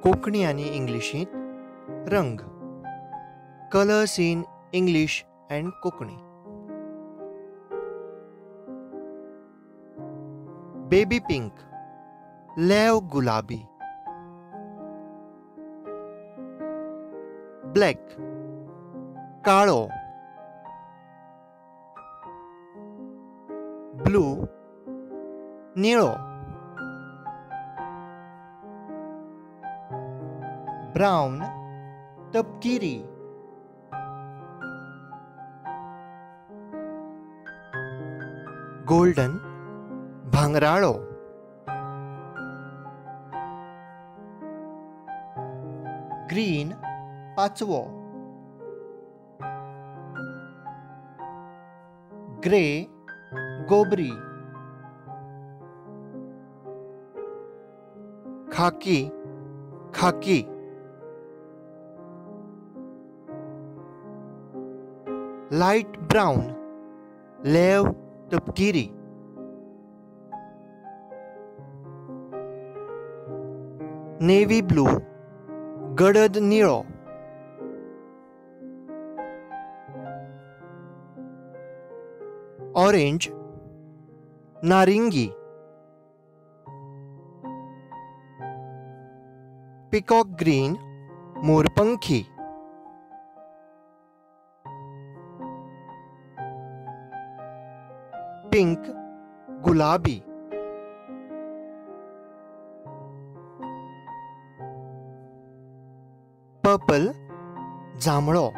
कोंकणी आनी इंग्लिशींत रंग. Colours in English and Konkani. Baby pink, leave गुलाबी. ब्लॅक, काळो. ब्लू, निळो. ब्राउन, तपकिरी. गोल्डन, भांगराळो. ग्रीन, पाचवो. ग्रे, गोबरी. खाकी, खाकी. लाइट ब्राउन, लेव तपकिरी. नेवी ब्लू, गडद निळो. ऑरेंज, नारिंगी. पिकॉक ग्रीन, मोरपंखी. पिंक, गुलाबी. पर्पल, जांभळो.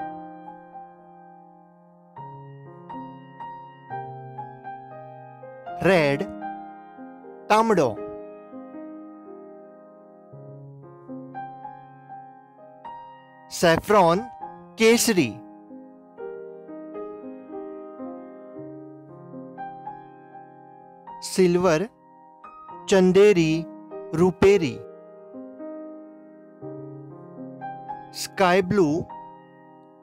रेड, तांबडो. सॅफ्रॉन, केसरी. सिल्वर, चंदेरी, रुपेरी. स्काय ब्लू,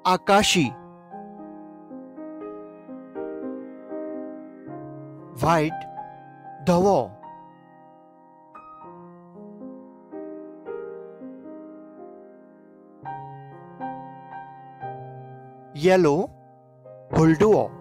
आकाशी. व्हाइट, धवो. येलो, हळदुवो.